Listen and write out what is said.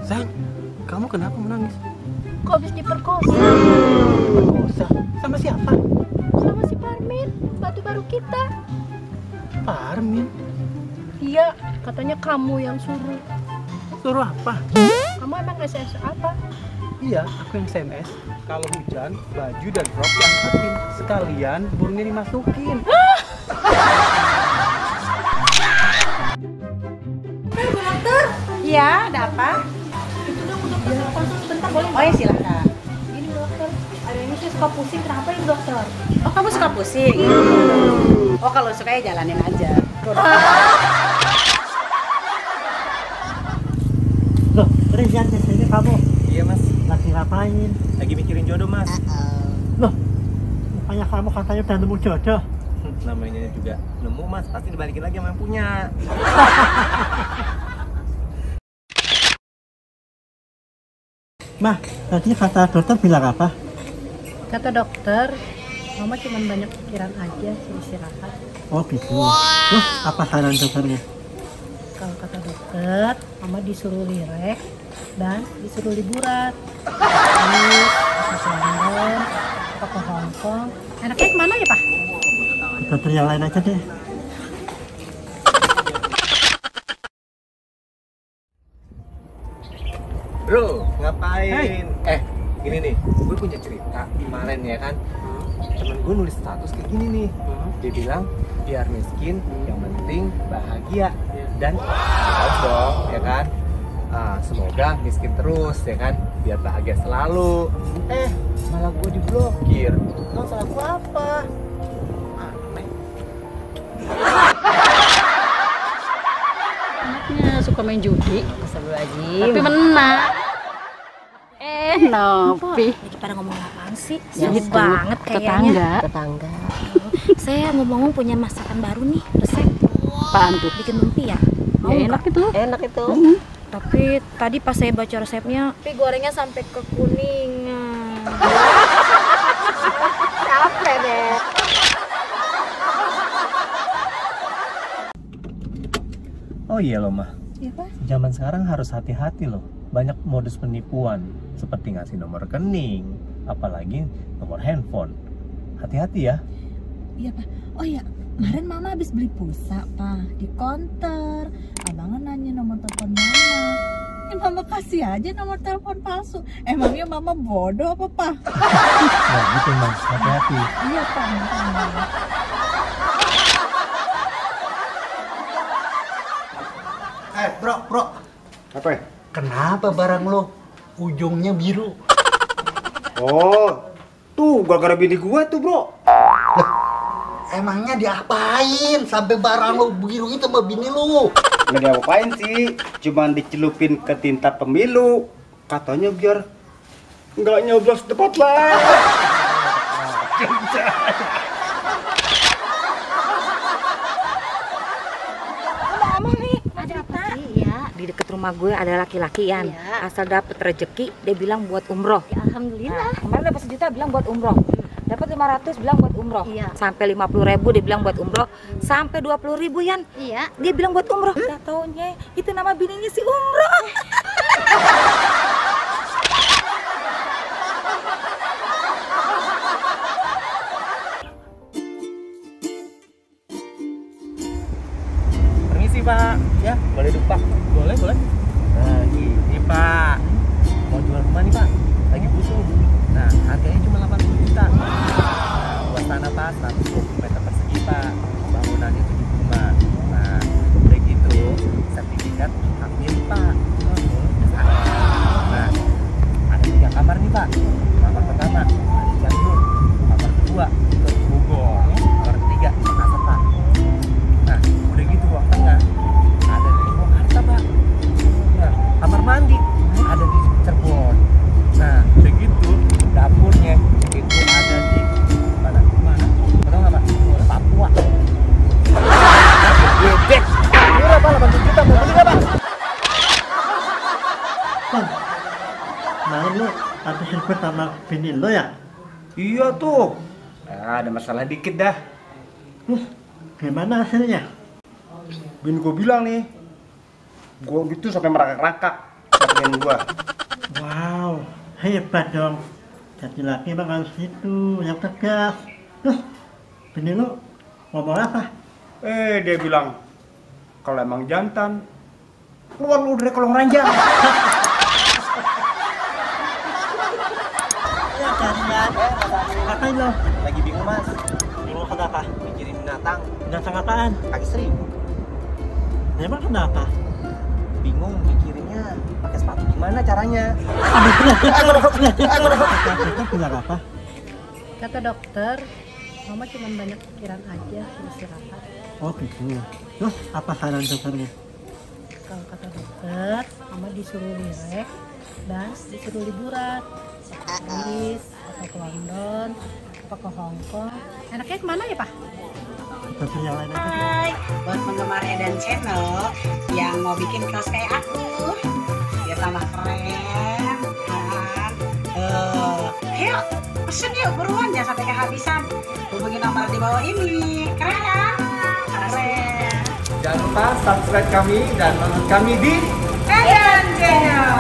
Sayang, kamu kenapa menangis? Kok habis diperkosa? Perkosa? Sama siapa? Sama si Parmin, batu baru kita. Parmin? Iya, katanya kamu yang suruh. Suruh apa? Kamu emang SS apa? Iya, aku yang SMS. Kalau hujan, baju dan rok diangkatin. Sekalian burungnya dimasukin. Iya, ada apa? Itu dong, dokter, konsul sebentar boleh Oh ya silakan. Ini dokter, ada ini saya suka pusing, kenapa ini dokter? Oh kamu suka pusing? Oh kalau suka ya jalanin aja. Loh, Riz yang di sini kamu Iya mas, lagi ngapain? lagi mikirin jodoh mas. Loh, bukannya kamu katanya udah nemu jodoh? Namanya juga nemu mas, pasti dibalikin lagi sama yang punya. Mah, tadi kata dokter bilang apa? Kata dokter, mama cuma banyak pikiran aja, sih istirahat. Oh gitu. Loh, apa saran dokternya? Kalau kata dokter, mama disuruh lirek dan disuruh liburan. Terus, ke London, ke Hong Kong. Enaknya kemana ya, Pak? Dokter yang lain aja deh. Bro, ngapain? Gini nih, gue punya cerita kemarin ya kan. Temen gue nulis status kayak gini nih. Dia bilang, biar miskin, yang penting bahagia. Dan harus dong, ya kan. Semoga miskin terus, ya kan. Biar bahagia selalu. Malah gue diblokir. Emang salah gue apa? Aneh. Anaknya suka main judi, Astagfirullahaladzim. tapi menang. Nopi. Lagi pada ngomong apaan sih? Ya Sulit itu, banget kayaknya. tetangga. Saya ngomong punya masakan baru nih, resep Apaan tuh? bikin lumpia. Mau Ya, nggak? enak itu. Tapi tadi pas saya baca resepnya, tapi gorengnya sampai kekuningan. Capek deh. Oh iya loh mah, Iya Pak? zaman sekarang harus hati-hati loh. Banyak modus penipuan seperti ngasih nomor rekening, apalagi nomor handphone. Hati-hati ya. Iya Pak. Oh iya, kemarin Mama habis beli pulsa Pak di konter. Abangnya nanya nomor telepon Mama. Ya Mama kasih aja nomor telepon palsu. Emangnya Mama bodoh apa Pak? Nah gitu mas, hati-hati. Iya Pak. makanya. Bro. Apa ya? Kenapa barang lo ujungnya biru? Oh, tuh gara-gara bini gua tuh bro. Emangnya diapain sampai barang lo biru itu sama bini lo? Nggak diapa-apain sih, cuman dicelupin ke tinta pemilu. Katanya biar nggak nyoblos debat lah. Ngomong nih, ada apa? Iya, di dekat rumah gue ada laki-laki Yan. Iya. Asal dapet rezeki, dia bilang buat umroh. Ya, alhamdulillah. Nah, kemarin dapat 1 juta bilang buat umroh. Dapat 500 bilang buat umroh. Iya. Sampai 50.000 dia bilang buat umroh. Sampai 20.000 Yan. Iya. Dia bilang buat umroh. Gak taunya itu nama bininya si umroh. Permisi pak, ya boleh duduk pak? Boleh. Nah ini pak, mau jual rumah nih pak, lagi butuh. Nah harganya cuma 80 juta. Nah buat tanah pak 120 meter persegi pak, bangunannya 75. Nah udah gitu sertifikat hak milik pak. Nah ada 3 kamar nih pak. Kamar pertama di Cianjur, kamar kedua ke Bogor, kamar ketiga di Makassar pak. Nah udah gitu ruang tengah ada di Purwakarta pak. Nah kamar mandi ada di Cirebon. Nah udah gitu dapurnya itu ada di mana? Tahu nggak pak? Papua. Gede. Murah pak, 80 juta mau beli nggak pak? Bang, malam lo ada ribet sama bini lo ya? Iya tuh. Ada masalah dikit dah. Gimana hasilnya? Bini gua bilang nih, gua gitu sampai merangkak-rangkak. jagain gua. Wow, hebat dong. Jadi laki bang harus itu, yang tegas. Terus, bini lu ngomong apa? Dia bilang, kalau emang jantan, keluar lu dari kolong ranjang. Ya kalian, ngapain lo? Lagi bingung mas, Bingung kenapa? mikirin binatang. Binatang apaan? Kaki 1000. Emang kenapa? Bingung mikirinnya pakai sepatu gimana caranya. Dokter bilang apa? Kata dokter, mama cuma banyak pikiran aja, harus istirahat. Oh gitu. Terus apa saran dokternya? Kalau kata dokter, mama disuruh rileks dan disuruh liburan. Ke Paris, atau ke London, apa ke Hong Kong. Enaknya kemana ya, Pak? Dokter yang lain aja. Hai, buat penggemar Edan Channel yang mau bikin kaos kayak aku, biar tambah keren, kan? Ayo, pesen yuk buruan, jangan sampai kehabisan. Hubungi nomor di bawah ini, keren kan? Keren. Jangan lupa subscribe kami dan nonton kami di Edan Channel.